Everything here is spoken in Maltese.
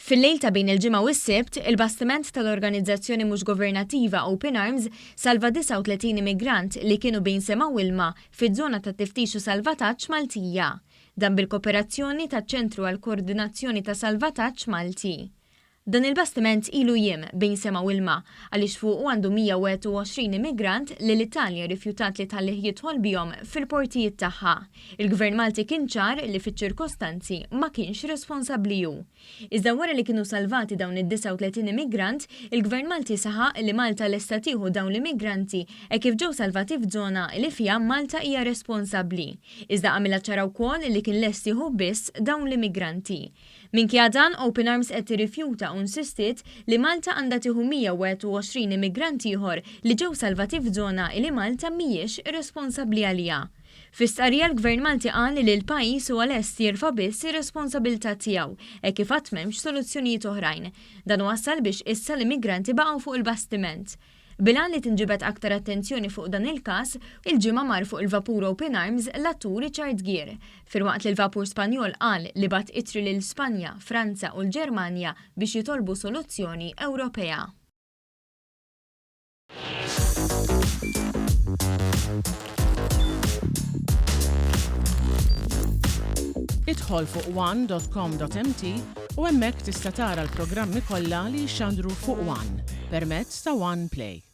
Fil-lejl ta' bejn il-Ġimgħa u s-Sibt, il-bastiment tal-organizzazzjoni mhux governattiva Open Arms salva 39 immigrant li kienu bejn sema u ilma fiż-żona ta' tiftix u salvataġġ Maltija. Dan bil-koperazzjoni taċ-Ċentru għall-Koordinazzjoni ta' Salvataġġ Malti. Dan il-bastiment ilu jiem bejn sema u ilma għaliex fuqu għandu 121 immigrant li l-Italja rrifjutat li tħallih jidħol bihom fil-portijiet tagħha. Il-Gvern Malti kien ċar li fiċ-ċirkostanzi ma kienx responsabbli hu. Iżda wara li kienu salvati dawn id-39 immigrant, il-Gvern Malti saħaq li Malta lesta tieħu dawn l-immigranti hekk kif ġew salvati f'żona li fiha Malta hija responsabbli. Iżda għamilha ċara wkoll li kien lest jieħu biss dawn l-immigranti. Minkejja dan, Open Arms qed tirrifjuta u nsistiet li Malta għandha tieħu 121 immigrant ieħor li ġew salvati f'żona li Malta mhijiex responsabbli għaliha. Fi stqarrija l-Gvern Malti qal li l-pajjiż huwa lest jerfa' biss ir-responsabilità tiegħu hekk kif għad m'hemmx soluzzjonijiet oħrajn. Dan wassal biex issa l-immigranti baqgħu fuq il-bastiment. Bil-għan li tinġibed aktar attenzjoni fuq dan il-każ, il-Ġimgħa mar fuq il-vapur Open Arms l-attur Richard Gere, filwaqt li l-vapur Spanjol qal li bagħat ittri lil Spanja, Franza u l-Ġermanja biex jitolbu soluzzjoni Ewropea. Idħol fuq one.com.mt u hemmhekk tista' tara l-programmi kollha li jixxandru fuq One permezz ta' One Play.